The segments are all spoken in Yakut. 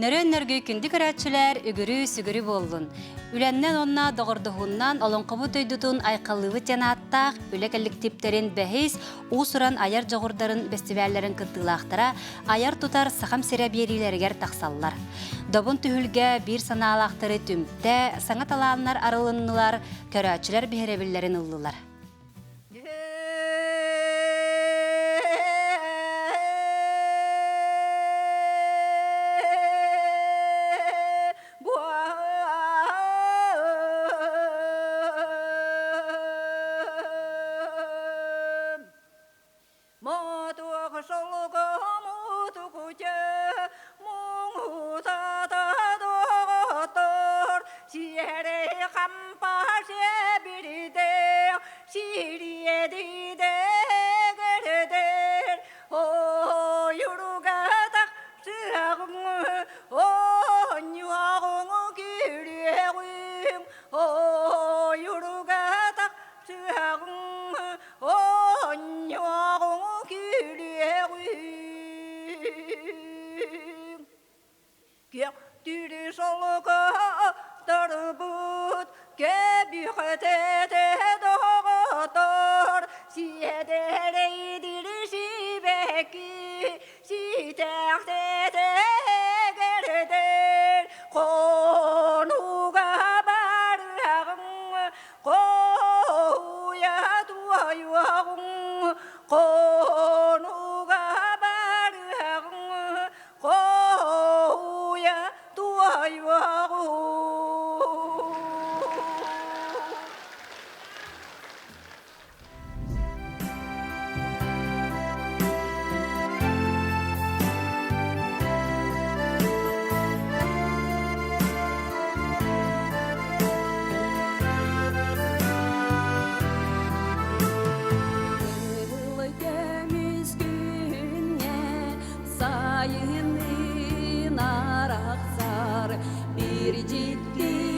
Нөрүөн нөргүй күндү көрөөччүлэр, үгүрү-сүгүрү буоллун. Үлэннэн уонна доҕордоһууннан олоҥхобут дойдутун айхаллыыбыт диэн ааттаах үлэ кэлликтииптэрин бэһис уус-уран айар дьоҕурдарын бэстибээллэрин кыттыылаахтара айар-тутар Сахам сирэ биэриилэригэр тахсаллар. Добун түһүлгэ биир санаалаахтары түмтэ, саҥа талааннар арылыннылар, көрөөччүлэр биһирэбиллэрин ыллылар. Кыһыл көмүс күҥҥэ сайынын арахсар, Бир дьикти.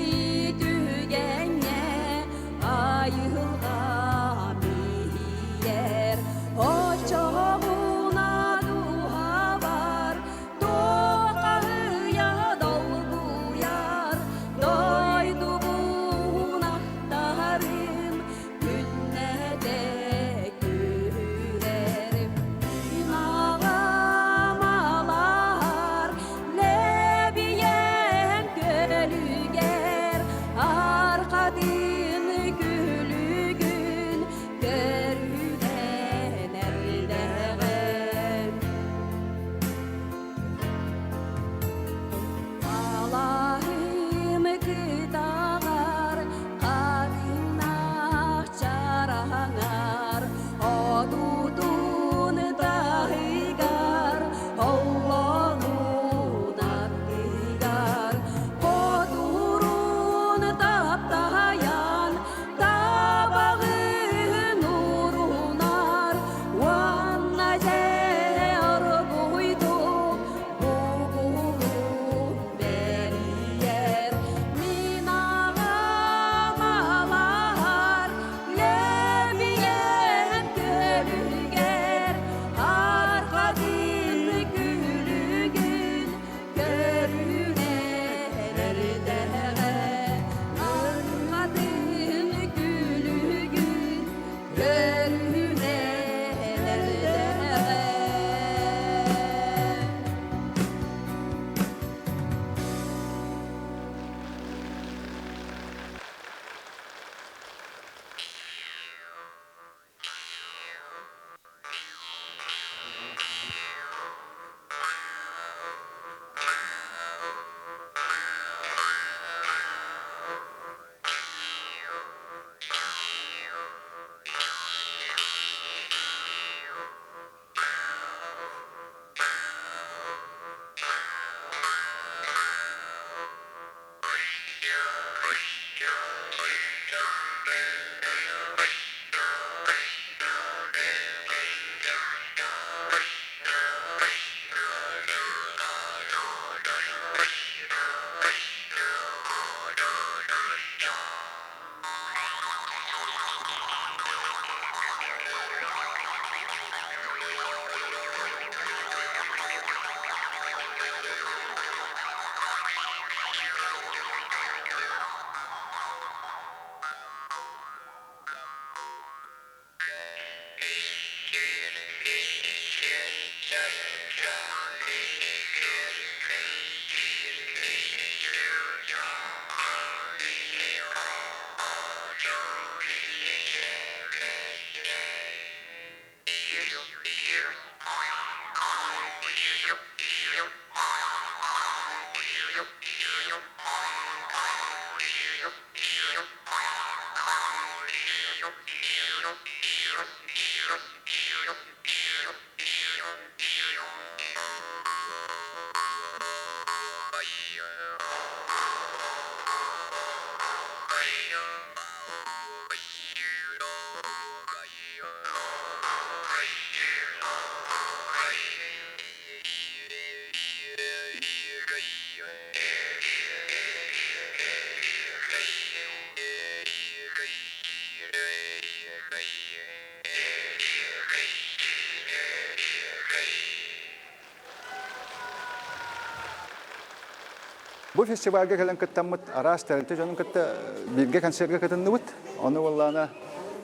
Бу фестивальга кэлэн кыттаммыт араас тэрилтэ дьонун кытта бииргэ концерга кытынныбыт. Ону буоллаана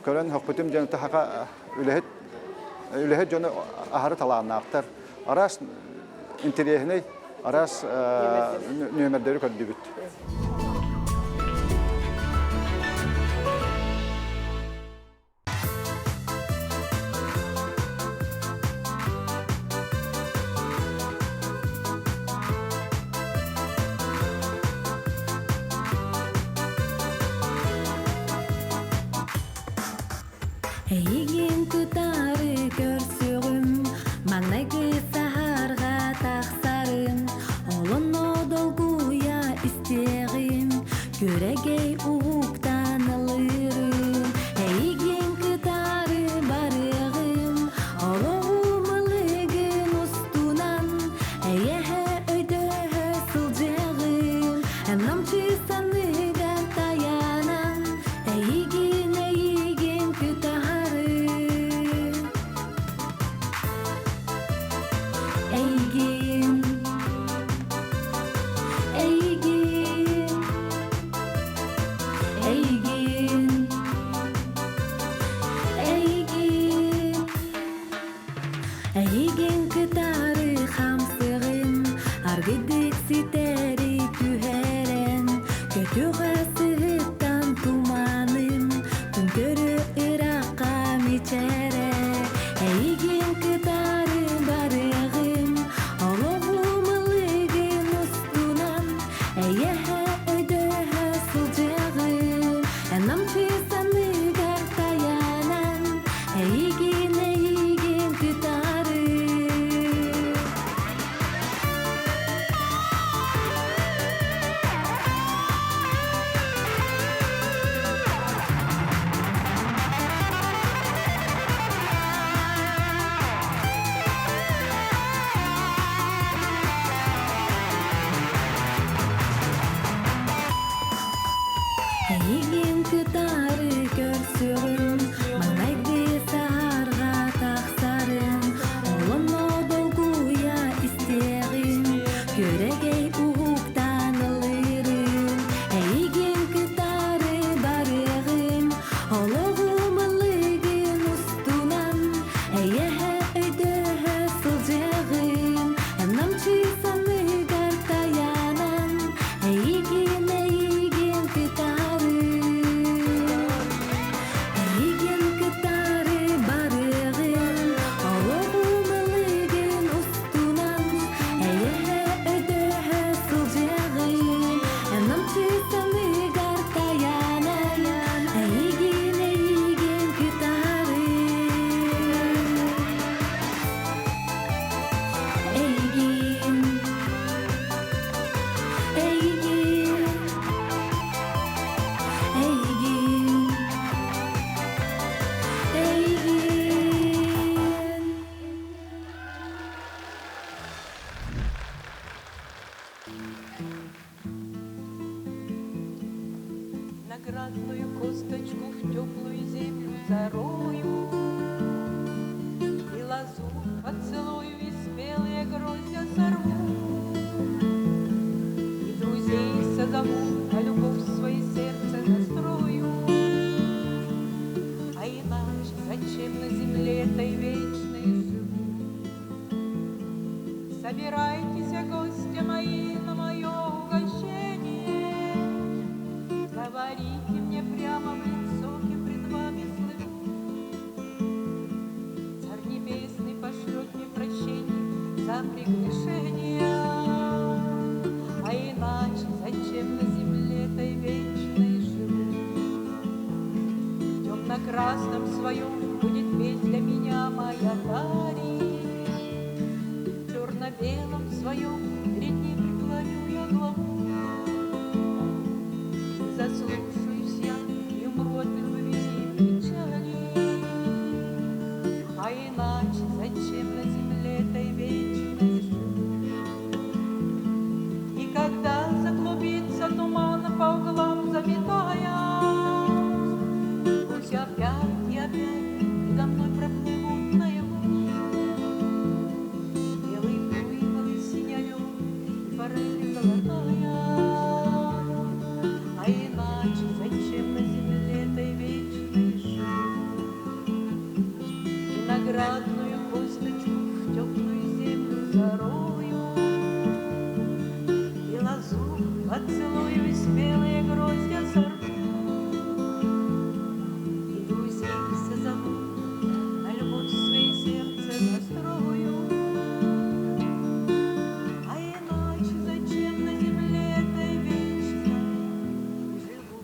көрөн хоппутум дьон таһаха үлэһит үлэһит дьону аһары талааннаахтар. Араас интэриэһинэй араас нүөмэрдэри көрдүбүт. Эйигин кытары көрсүҕүм, маҥнайгы саһарга тахсарым, олонно долгуйа истиэҕим, күөрэгэй уһуктан ылыырым, эйигин кытары барыаҕым, олоҕум ылыгын устунан, эйэһэ өйдөһө сылдьыаҕым, эн намчы санныгар тайанан, эйигин, эйигин кытары. Эйигин, эйигин, эйигин, эйигин. Эйигин кытары хамсыгым, аргыдык ситэри түһэрэн, көтүҕэ сыһыттан туманым, күн көрө ырахха мичээрэ. Эйигин кытары барыаҕым, олоҕум ылыгын устунан, эйэһэ өйдөһө сылдьыаҕым, эн намчы санныгар тайанан, эйигин, эйигин кытары. Эйигин кытары көрсүҕүм, маҥнайгы саһарга тахсарым, олонно долгуйа истиэҕим, күөрэгэй уһуктан ылыырым, эйигин кытары барыаҕым, олоҕум ыллыгын устунан, эйэһэ өйдөһө сылдьыаҕым, эн намчы санныгар тайанан, эйигин, эйигин кытары. Эйигин кытары барыаҕым, олоҕум ылыгын устунан, эйэһэ өйдөһө сылдьыаҕым, эн намчы санныгар тайанан, эйигин, эйигин кытары. Эйигин, эйигин, эйигин, эйигин. Наградную косточку в теплую землю зарою, И лозу поцелую, и спелые гроздья сорву, И друзей созову, а любовь свои сердце настрою. А иначе зачем на земле этой вечной живу? Собирайтесь, гости мои, на мое угощение. Говорите мне прямо в лицо, кем пред вами слыву. Царь Небесный пошлет мне прощение за прегрешения. А иначе зачем на земле этой вечной живу? В темно-красном своем будет петь для меня моя Дарья. В черно-белом своем перед ней преклоню я главу. Заслушаюсь я Поцелую спелые гроздья сорву, И друзей созову, На любовь свои сердце настрою. А иначе зачем на земле этой вечной живу?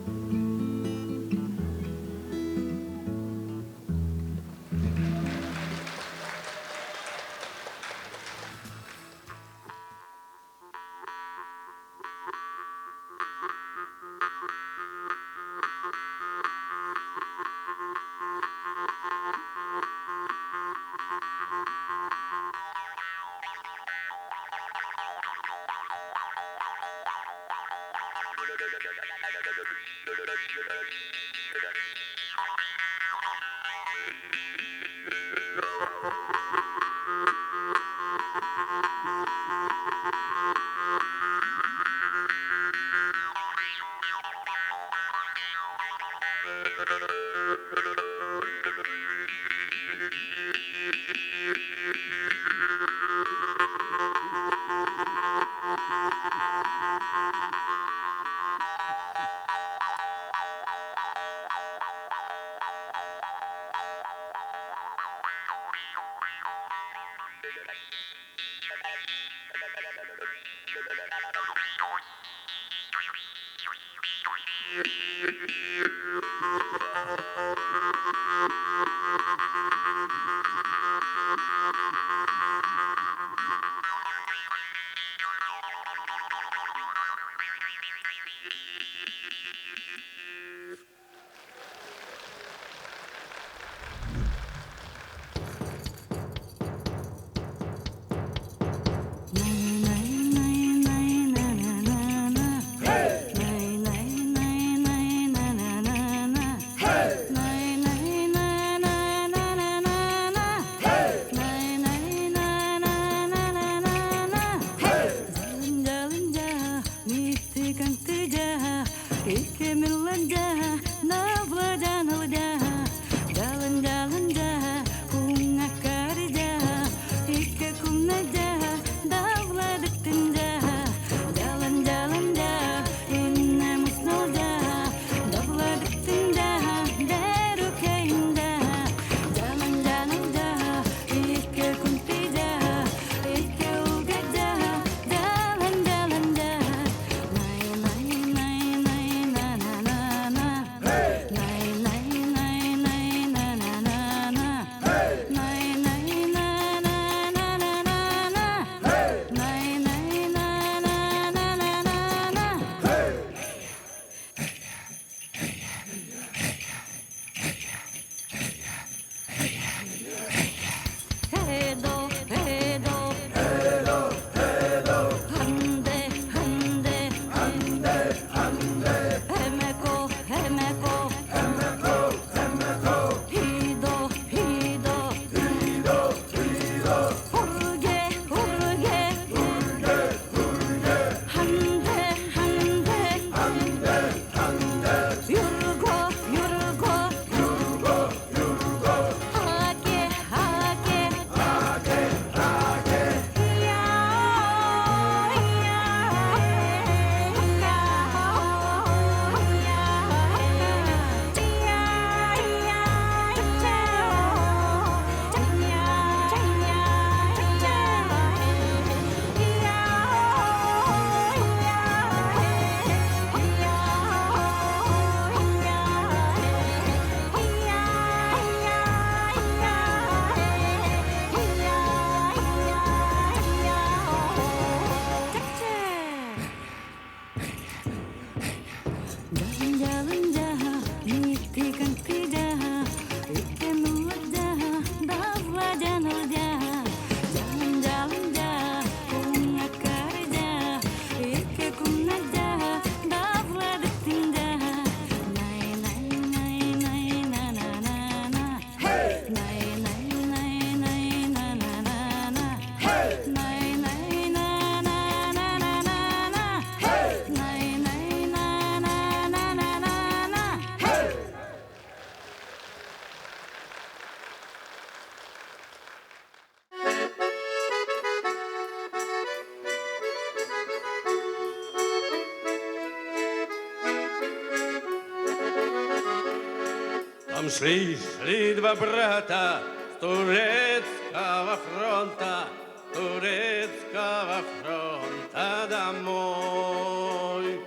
Там шли, шли два брата с турецкого фронта, турецкого фронта домой.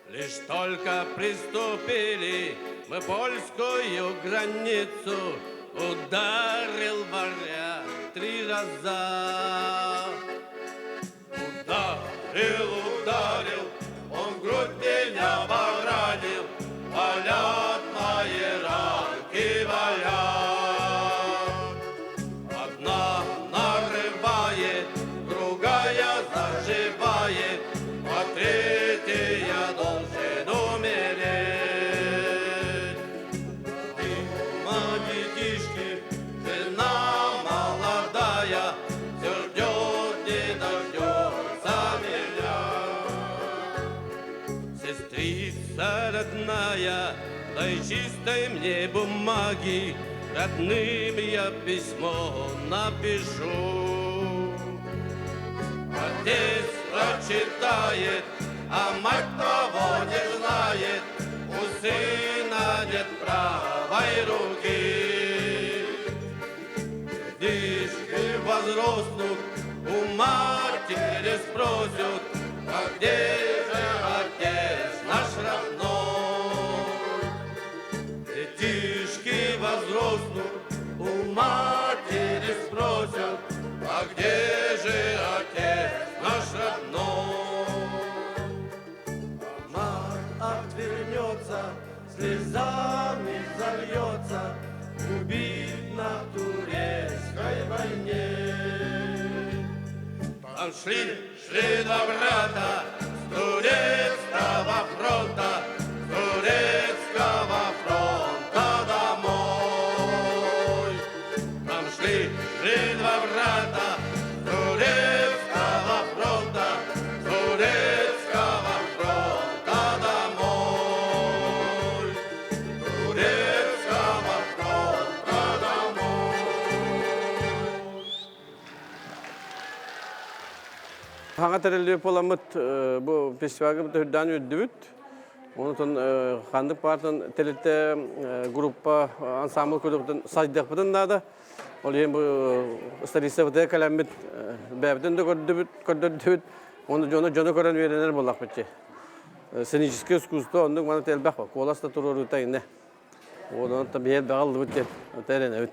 Лишь только приступили мы польскую границу, ударил варяг три раза. Ударил, ударил, он в грудь меня поранил, болят мои ранки, болят. Одна нарывает, другая заживает, а третья должен умереть. Дима, детишки, жена молодая, все ждет, не дождется меня. Сестрица родная, дай чистой мне бумаги, родным я письмо напишу. Отец прочитает, а мать того не знает, у сына нет правой руки. Детишки возрастут, у матери спросят, а где же отец наш родной? Детишки возрастут, у матери спросят, а где же отец наш родной? Мать отвернется, слезами зальется, убит на турецкой войне. Там шли, шли два брата с турецкого фронта, с турецкого фронта домой. Там шли, шли два брата с турецкого фронта, с турецкого фронта домой. Турецкого фронта домой. Хаҥа тэриллибит буоламмыт бу фестивальга үрдээн үөрдүбүт. Онтон ханнык баартан тэрилтэ группа ансамбль көрдөхпүтүн сайдыахпытын наада. Ол иһин бу столицабытыгар кэлэммит бэйэбитин да көрдүбүт, көрдөрдүбүт. Оны дьону дьону көрөн үөрэнэр буоллахпыт. Сценическое искусство оннук маны элбэх куолас да туруоруута инне. Онон биһиэр баҕаллыбыт диэн эрэнэбит.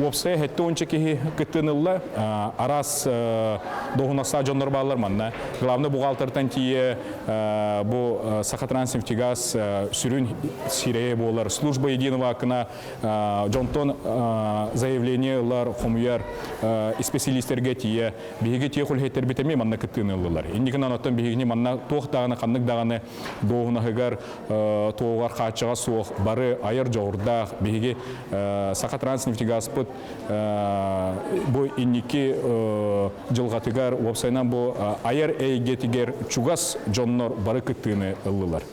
Уопсайа хэттэ онча киһи кыттыын Араас доһунаса дьоннор бааллар манна. Главный бухгалтертан тиийэ бу Сахатранснефтегаз сүрүн сирэйэ буолар. Служба единого окна дьонтон заявление ылар, хомуйар исписэлиистэргэ тиийэ биһиги тех үлэһиттэрбит эмиэ манна кыттыыны ыллылар. Инникинэн оттон биһигини манна туох даҕаны ханнык даҕаны дуоһунаһыгар туоҕар хааччаҕа суох бары айар дьоҕурдаах биһиги Сахатранснефтегазпыт бу инники дьылҕатыгар уопсайынан бу айар эйгэтигэр чугас дьоннор бары кыттыыны ыллылар.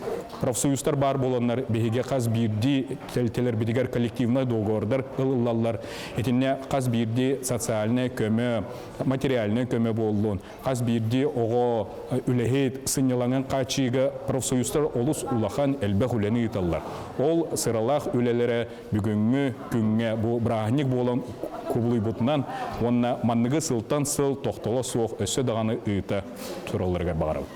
Профсоюзтар баар буоланнар биһиги хас биирдии тэрилтэлэрбитигэр коллективнай договордар ылыллаллар. Итиннэ хас биирдии социальнай көмө, материальнай көмө буоллун, хас биирдии оҕо үлэһит сынньалаҥын хааччыйыыга профсоюзтар олус улахан элбэх үлэни ыыталлар. Ол сыралаах үлэлэрэ бүгүҥҥү күҥҥэ бу бырааһынньык буолан кубулуйбутунан уонна манныгы сылтан сыл тохтоло суох өссө даҕаны ыыта туралларыгар баҕарабыт.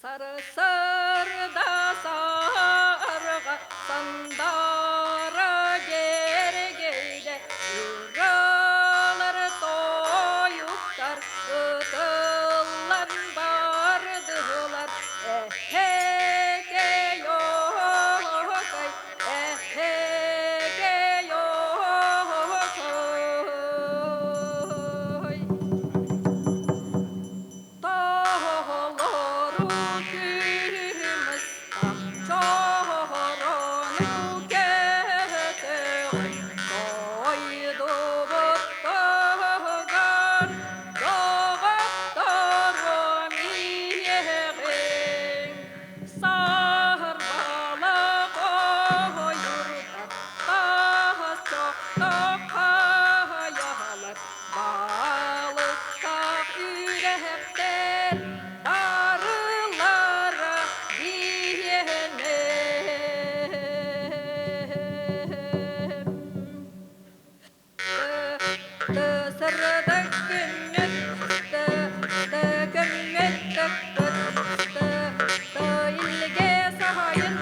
Сарсырда сарга сандара дьэргэйдэ ыралар тойуктар ытыллан бардылар эһэкэй оһокай эһэкэй оһокой Толору күмүстах чорону көтөҕөн дойдубут туһугар доҕотторум иэҕиҥ сарбалах ойурдар таас чохтох хайалар Балыктаах үрэхтэр барылара биһиэнэ. Сырдык күммүт, көммүт тыкпыт, илгэ саһайын,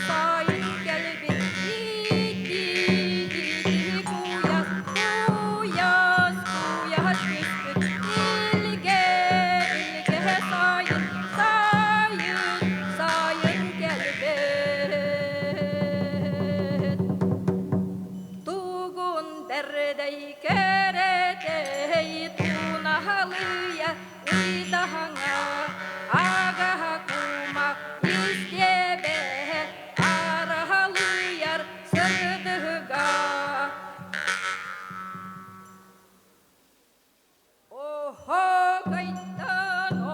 сайын кэлбит ити куйаас, куйаас, куйаас түспүт илгэ, илгэ сайын, сайын, сайын кэлбит. Тугун бэрдэй кэрэтэй тунаһалыйа ыйдаһаҥа агаһа кумах истиэбэһэ араһалыйар сырдыга. Оһоокайтан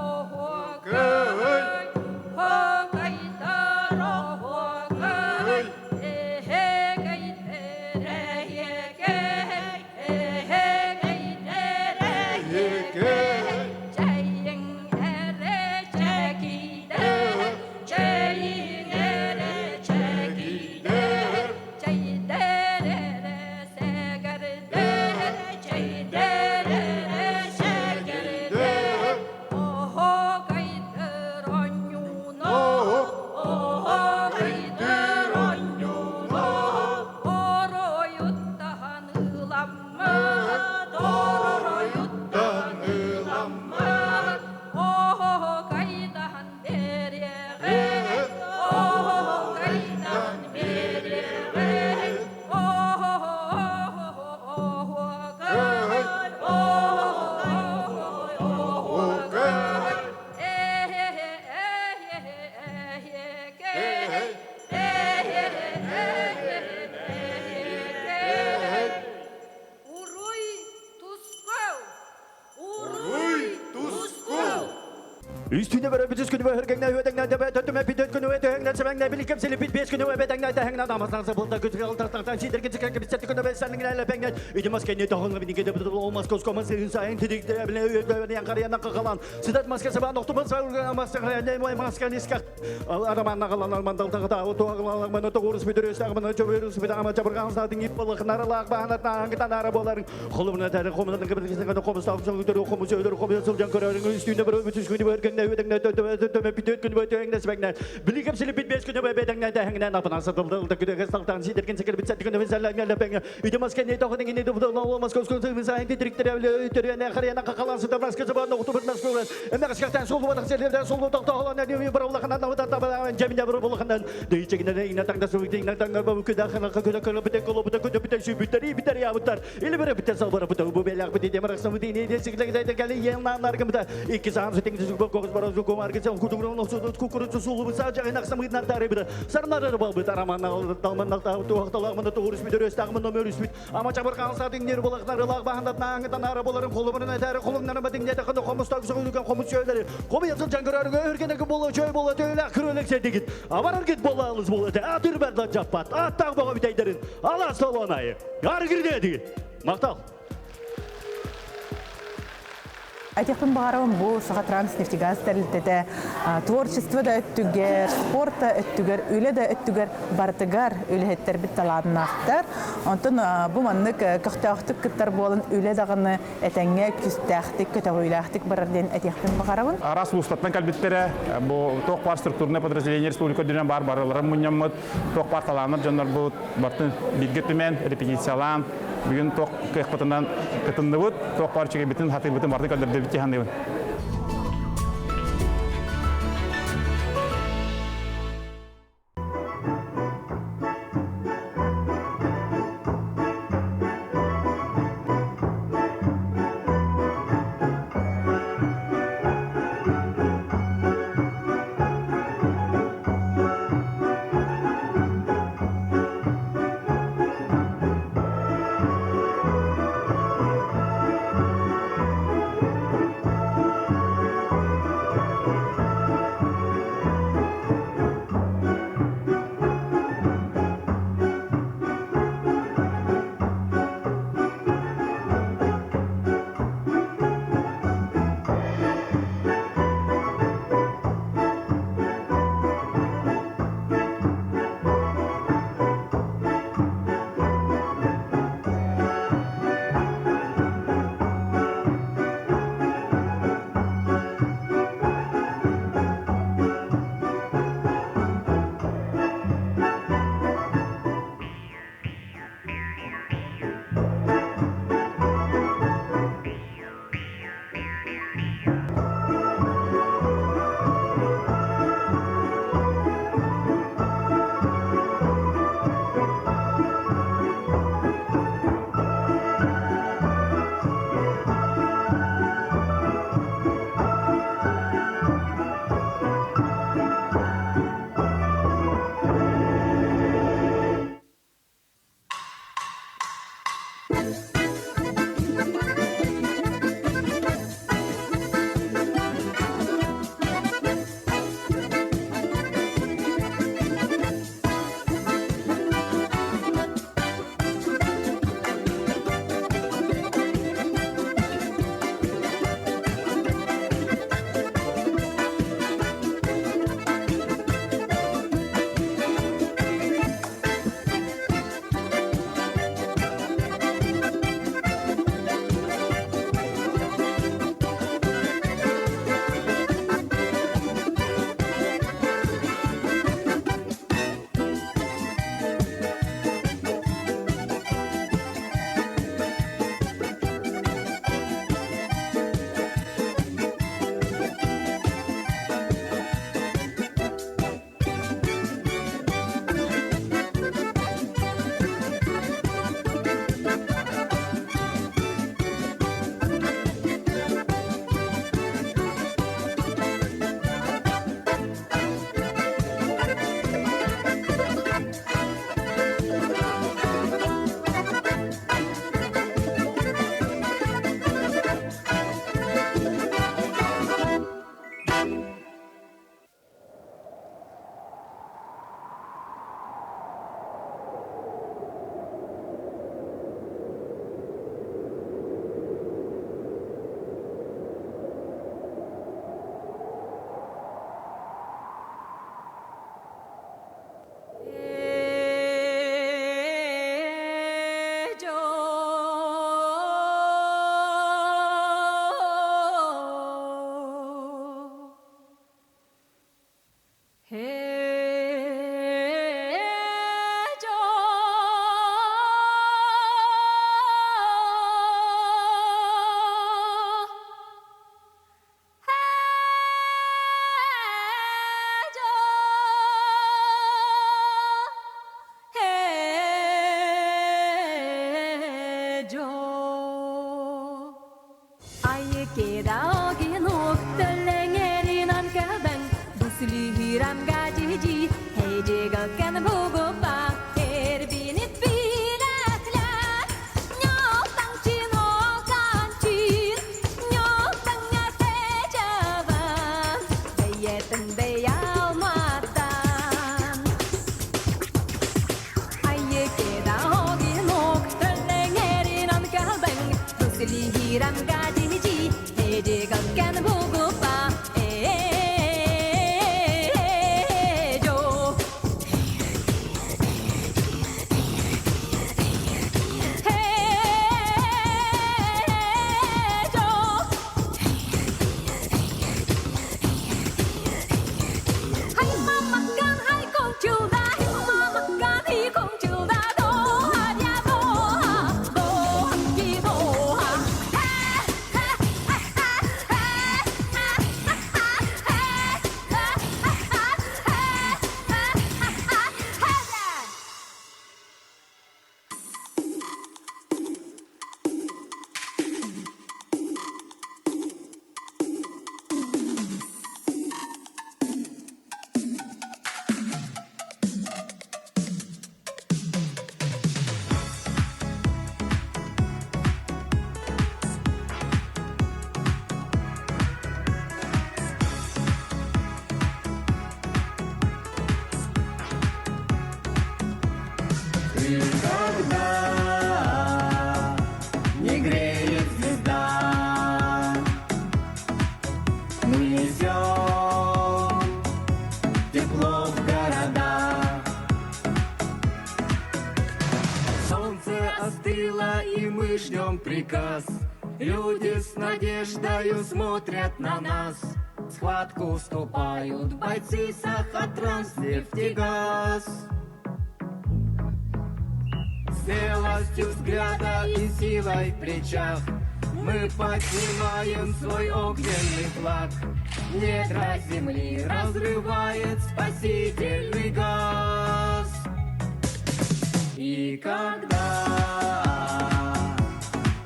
оһуокай, хоокайтан оһуокай, эһэкэй эрэйэкэй, эһэкэй. Үстүнэ бөрө бүтүс күнү бөһөргөҥнө үөдэҥнэ дөбө төтүмэ бүтөт күнү өтөһөҥнө сэмэҥнэ биликкэм силипит бес күнү өбөдэҥнэ тэһэҥнэ намаснаҥ сабылда күтү алтартаҥтан сиидэргин сикэн кэбисэт күнү бэсэнниҥнэ лэпэҥнэ ити маска не тоһоҥ биниге дөбө олмас коскоман сыһын сайын тидикте биле өйдөбө карыяна кагалан сидат маска сабан октубан саурга маска не мой маска ниска араман мандалтагата отуагалан тоҕурус бүтүрүс агмана чөбөрүс бүтама чабырган саадын ип болахнаралаах баанатнаан гытанара боларын Холумна тәрі қомынан кібіргісін қомыс тағысын көтері қомыс өлір қомыс сылжан көрерің үстіне бір бүтүс күні бөргенне өдеңне төтөмө бүтөт күні бөтөңне сібәңне билигем силипит бес күні бөбедеңне дәһеңне напынан сатылды күдеге салтан сидерген секер битсәт күні бесәләңне ләпәңне үде маска не тоғының не дубды лауа маска көз сайын титриктере өтөрөне харяна какалан сыта маска сабан окту бір маска эмне кышкактан сул бадак селерден сул токтоолан не бір улаханан навата жемине бір булаханан дейчегине ине таңда суу таңда бу күдә хана күдә күдә бите коло бите күдә бите сүү бүтәри бүтәри ябыттар или бір бите сал бар бите бу белак бите демар аксам бите не десек леге кали елнан аргымда ики сан сутинг зүг бо бар зүг комар гесен кутугрон осу кукуру сулу буса жагын аксам гиднар тары бите сарнар бал бит араман далман туакталагмын тугурус бит өрөстагмын номер бит ама чабыр садың нер булактар лаг баханда наңытан ара боларын колумун этәри колумнан битиң не тахын комустак сүгүгөн комус сөйләри кому языл жангырарга өргенеге боло чөй боло төйлә күрөлек сендигит абарар гит бола алыз боло атыр берда жаппат аттак бого битейдерин ала солонайы ары кирде дигит мактал. Айтехпин бағарауын бұл Саха Транснефтегаз тәрілтеті творчество да өттүгер, спорт да өттүгер, үле да өттүгер, бартыгар үлехеттер бит талааннаахтар. Онтон бу маннык көхтөөхтүк кыттар буолан үле даганы этеңге күстээхтик, көтөгүйлээхтик барар ден этехпин бағарауын. Арас улустаттан калбиттере, бу тоқ бар структурное подразделение республика дүнен бар барылары мунняммыт, тоқ бар талаанар дьоннор бу бартын бирге түмен репетициялаан, бүгүн тоқ кыхпытынан кытынныбыт, тоқ бар чеге битин хатыбытын барды калдырды бити хандыбын. И когда не греет звезда, мы несем тепло в города. Солнце остыло, и мы ждем приказ. Люди с надеждою смотрят на нас. В схватку вступают бойцы Сахатранснефтегаз. Смелостью взгляда и силой в плечах Мы поднимаем свой огненный флаг. Недра земли разрывает спасительный газ. И когда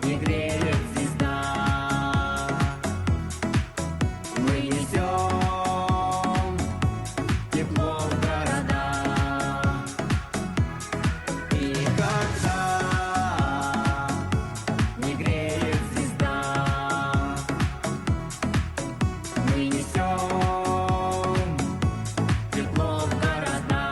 не греет звезда, мы несем тепло в города. И когда не греет звезда, мы несем тепло в города.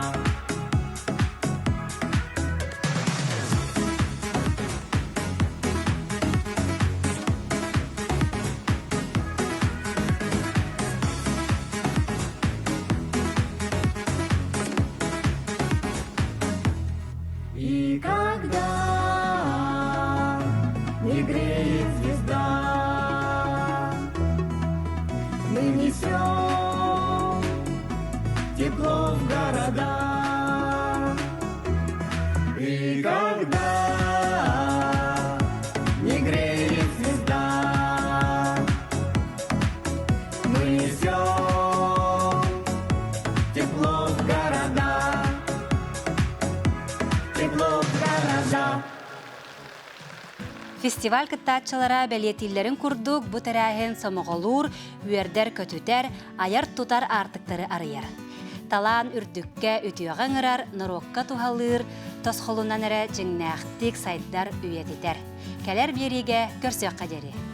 И когда не греет звезда, мы несем тепло в города. И когда не греет звезда, мы несем тепло в города. Тепло в города. Фестиваль кыттааччылара бэлиэтииллэрин курдук бу тэрээһин сомоҕолуур, үөрдэр-көтүтэр, айар-тутар аартыктары арыйар. Талаан үрдүккэ үтүөҕэ ыҥырар, норуокка туһалыыр, тосхолунан эрэ дьиҥнээхтик сайдар, үйэтитэр. Кэлэр биэриигэ көрсүөххэ диэри.